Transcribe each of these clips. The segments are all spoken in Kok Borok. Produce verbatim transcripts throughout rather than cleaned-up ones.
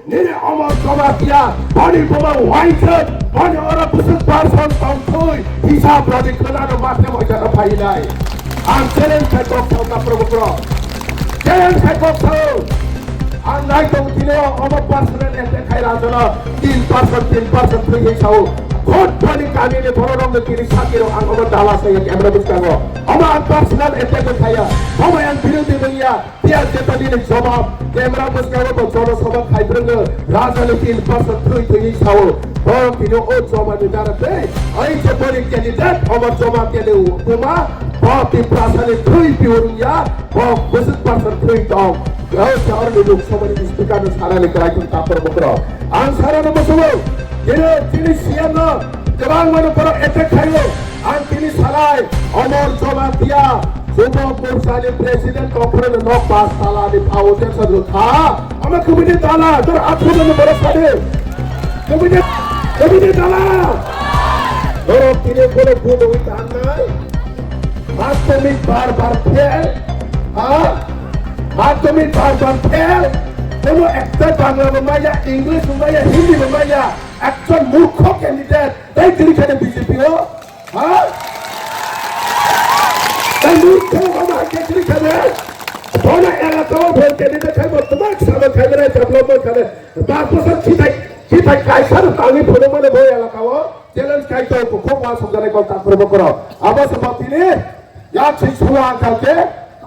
Nini omo joma dia, boni buma wainjak, boni oro bwswk person tongthwi, hisab rwdi khwnano mate moitano phainai. Ang challenge khai kok sao tapro bukro. Challenge khai kok sao. Ang nai tong tino omo personal attack khai rajano, tin person, tin person thwi hai sao. Khot boni kami ni borok rok ni tini sakiro ang omo dala saya camera bwskango. Omo ang personal attack khai ya. Omo ang birodhi bwngya. Phiya jeta nini jawab, camera bwskango bo jono sabha khaibrwngno raja ni tin person thwi thwi sao. Borok tini o joma ni dara tei ai je boni candidate, omo joma kene buma, bo Tiprasa ni thwi piwrwngya, bo bwswk person thwi tong. O jawar ni Lok Sabha ni speaker no sana ni kwlai thung tapor bokro. Ang sana no musugo, tini, tini C M no, kwbang mano borok attack khaio. Ang tini salai, Omor Jamatia, Jubok Morcha ni President Kokborok no nok pas tala ni pao tensa dwkha. Ama kubini dala, dor athuno ni borok sadi. Kubini, kubini dala. Borok tini kono budo wi tangnai. Madhyamik bar bar fail. Ha? Madhyamik bar bar fail. Kono ekta Bangla bo maya, English bo maya, Hindi bo maya. Ekjon murkho candidate. Tai tini khade B J P o. Ha? Tei mui khe omo hai khe kwrwi kha de? Bono elaka o vote khe nide khai bo twma kisa bo khai mwnai, development kha de. Bar bosor khithai, khithai kaisa no tangwi phunukmani bo elaka o challenge khai tong kho, kok uansukjaknai kok takhurbo kwrwi. Abo se bo tini yak sing sua ang kha khe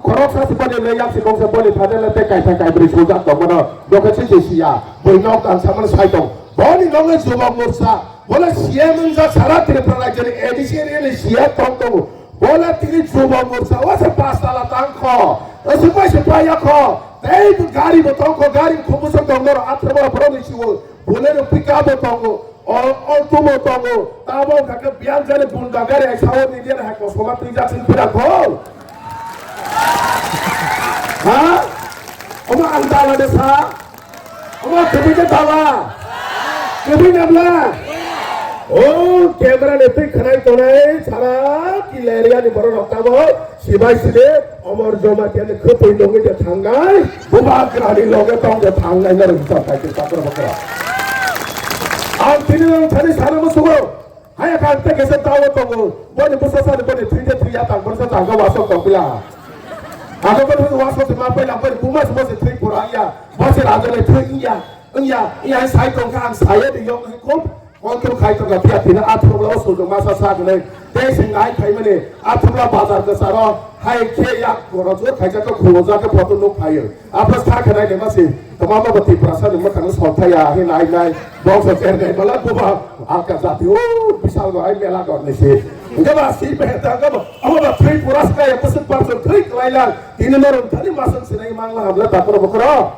khoroksa se boni le yak sing kok se boni thade le tei kaithai kaibrwi sujak tong mano. Dokhe se je siya. Boi nok ang samani sai tong. Boni nokle Jubok Morcha. Bole C M wngjak sara Tripura rajyoni A D C area ni C M tong tongo. Bole tini Jubok Morcha o se pas tala tang kho. O se pai se pai ya kho. Tei bo gari bo tong kho, gari khobosok tong norok athro ba borok ni siwo. Bolero pickup bo tongo. O, Alto bo tongo. Tamo kha khe biyang jani bunda gari ai sawo ni dia hai kosoma twi jak sing pira kho. Ha? Omo ang dala de sa? Omo kwbwi de dala? Kwbwi nabla? O camera ni twi khwnai tonai sara kila area ni borok rok tamo sibai side Omor Jamatia ni khwtwi nungwi de thangnai. Bubagra ni loge tong de thangnai na rwngthok khai khe takhro bakhro. Ang tini nang thani sana musugo. Haya kha ang tei kaisa dawa tongo. Boni bwsa sani boni thwi de thwi ya tang bwsa tang kha wasok tong pila. Ang bwsa wasok se ma paila boni buma se bose thwi pura ya. Bose raja le thwi ya. Ya, ya sai tong kha ang saya de yok ni kom. Control khai tong kha phiya thina athro bla oso jong masa sa gnai. Tei se ngai khai mani athro bla bazar de saro. Hai khe yak goro jor khai ja to khulo ja ke photo nuk phayo. Apa sa khanai de masi, tama ma bati prasa de matang so thaya, he nai nai, bong so cher nai bala ko ba, aka jati, o, bisal go ai mela gor ni si. Ga ba si pe ta ga ba, ama ba three puras ka ya pasuk par so three klai la, tini norom thani masang sinai mang la hamla ta koro bokoro.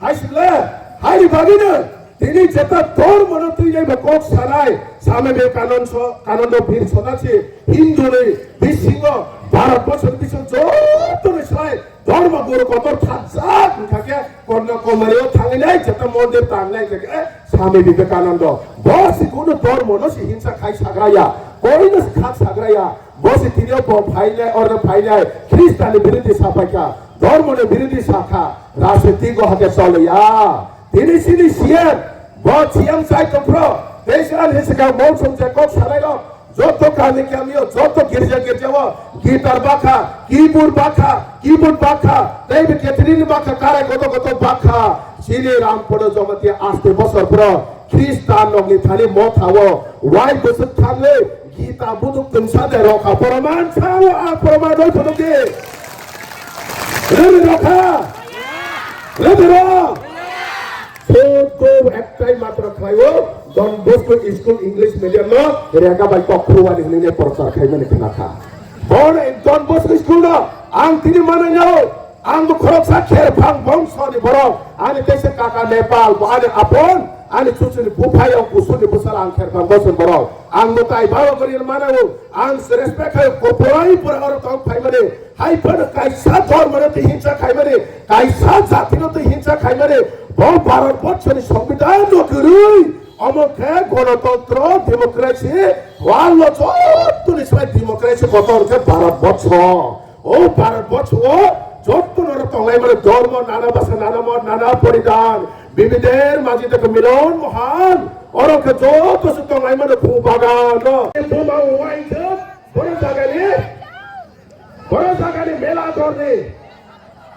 Hai sibla, hai ni bagi na, tini jeta dor mono tui nai ba kok sanai, Same be kanon so, kanon do bir so na si, Hindu ni, bisingo, Bharat bosor bisingo, joto ni sai, Dhormo guru kotor thajak wngkha khe Kanyakumari o thangwi nai jeta mondir tangnai wngkha khe Swami Vivekananda. Bo se kunu dhormo no se hingsa khai sagra ya, koi no se khak sagra ya. Bo se tini o bo phainai, orno phainai, Khristan ni birodhi sapai kha, dhormo ni birodhi sakha, rajniti go hake chole ya. Tini sini C M, bo C M sai tongphro, tei se ani se ka mol song je kok sanai rok. Joto kami kami o, joto girja girja o, guitar bakha, keyboard bakha, keyboard bakha, tei bi Catherine bakha, karai koto koto bakha. Chini Rampada Jamatia aste bosor phro Khristan nokni thani motha o, wai bwswk thangwi Gita buduk tungsa de rokha. Proman sao, a proman roi phunuk di. Rwdi rokha. Rwdi ro. Sotto ektai matra khlaio, Don Bosco School English Medium no rega bai kok khruwani hwnwi ne prochar khaimani khna kha. Bon Don Bosco School no ang tini manwi no, ang bo khoroksa Kherphang bongso ni borok, ani teisa kaka Nepal, bo ani apon, ani chuchuni buphai o kusuni bwsala ang Kherphang bongso ni borok. Ang mwtai baro gori mano, ang respect khai ko porai pura oro tong phaimani. Hai phano kaisa dhormono twi hingsa khaimani, kaisa jatino twi hingsa khaimani, bo Bharat Borshoni Songbidan no kwrwi, omo khe Gonotantro, Democracy, world o jotoni slai democracy kotor khe Bharat Borsho. O Bharat Borsho o jotono tonglai mani dhormo, nana bhasha, nana mot, nana poridan, Bibiter maji tei Milan Mohan, oro khe joto se tong ai mano phu bagan no. Buma wainjak, boro jagani, boro jagani mela dorni,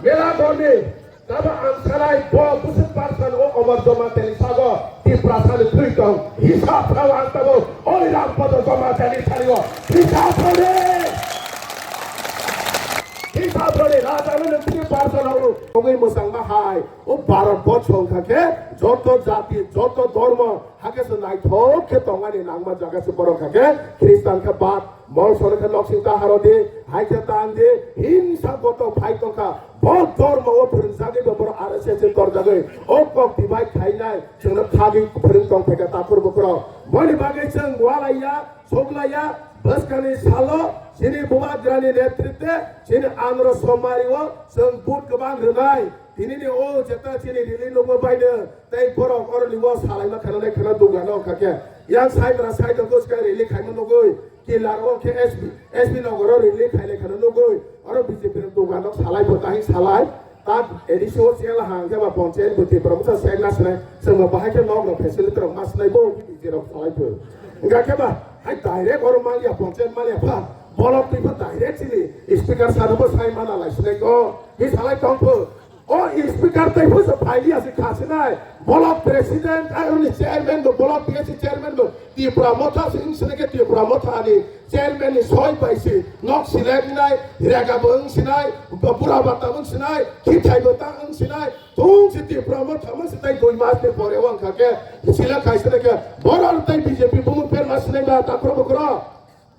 mela dorni. Tabo ang sanai bo bwswk parsan o Omor Jamatia ni sago Tiprasa ni thwi tong hisab kha ang tabo oi Rampada Jamatia ni sari o hisab kha de. Hisab kha de, raja no nung thwi parsan o. Ogwi mwsang ma hai. O Bharat borsho wngkha khe joto jati, joto dhormo hakhe se naithok khe tongmani nangma jaga se borok kha khe Khristan khe bad, Molsor khe noksing ta haro di, hai khe tang di, himsa goto phai tongkha. Bo dhormo o phwrwngjagwi bo borok R S S se torjagwi o kok divide khainai chwngno khagwi phwrwng tong phaikha takhur bukhurok. Boni bagwi chwng walaiya, soklaiya, bwskangni salo chini Bubagrani netritwe chini Andhra Somari o chwng vote kwbang rwnai. Tinini o jeta chini rili nukma baino tei borok oroni o salaima khana nai khana dugano wngkha khe. Yang saimra side o bwskang rili khaima nugui, kilar o khe S B, S B nogor o rili khailai khana nugui, oro B J P rok dugano salai bo tahi salai. Ta A D C o sel hang khe ba ponchayat bo Tipra Motha sel na sinai, chwng bo bahai khe nok rok facility rok ma sinai bo B J P rok salai bo. Wngkha khe ba hai direct oro maliya ponchayat maliya pha, bolok twi pha direct chini speaker sano bo sai mana lai sinai ko, hi salai tong pho. O speaker tei phusa phailiya se khasinai, block president, aroni chairman bo, block P S C chairman bo, Tipra Motha se wng sinai khe Tipra Motha ni chairman ni soi bai se nok selek nai, rega bo wng sinai, bura bata wng sinai, khithai bo ta wng sinai, tung se Tipra Motha ma se tai dui mas ni pore wng kha khe, sila khai sinai khe, borok tai B J P bumung perma sinai ba takhro bukhro.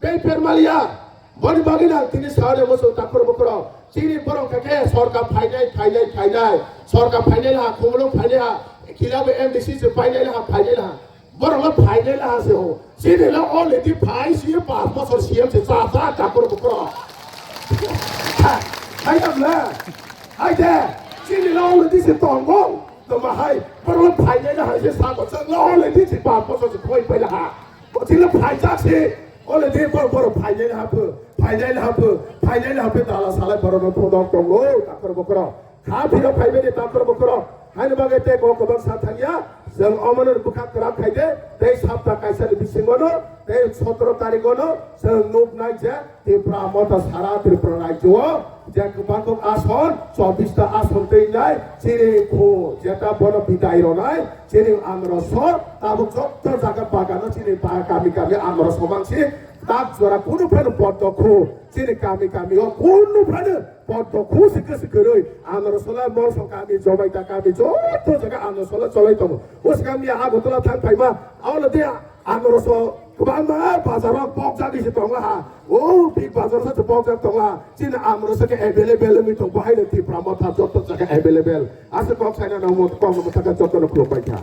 Tei permaliya, boni bagwi nang tini sade muchung takhur bukhurok. Chini borok khe khe sorkar phainai, phainai, phainai. Sorkar phainai ha, khumulwng phainai ha, khilabo M D C se phainai ha, phainai ha. Borok no phainai ha se ho. Chini lo already phai si panch bochor C M se cha cha takhur bukhurok. Ha, hai tam le. Hai de. Chini lo already se tongo. Toma hai. Borok no phainai ha se sa ko. Chang lo already se panch bochor se khoi pai ha. Chini phaijak se. Ole de bor bor phainai hapho, phainai hapho, phainai hapho dala salai borok no phodok tongo, takhor bukhro. Kha phiro phaibani takhor bukhro. Haini bagwi tei kok kwbang sa thangya. Chwng omono bwkha kwrak khai de, tei sapta kaisa ni bisingo no, tei sotro tarikh no chwng nuknai je Tipra Motha sara Tripura rajyo o je kwbang kok ason, chobbish ta ason twi nai, chini kho jeta bono bidai ronai, Chini Andhra so tabuk joto jaga bagano chini ba kami kami Andhra so mangsi tak jora kunu phano poddo khu chini kami kami o kunu phano poddo khu sikhe sikhe rwi Andhra so lai Molsor kami Jomaita kami joto jaga Andhra so lai cholai tongo. O sikang ni Agartala thang phaima aolo de Andhra so kwbangma bazar o pokjagwi se tongo ha. O big bazar sa pokjak tongo ha. Chini Andhra so khe available wngwi tong bo haino Tipra Motha joto jaga available. Aswk kok saina nang mo kok mo thaka joto no khulumbai kha.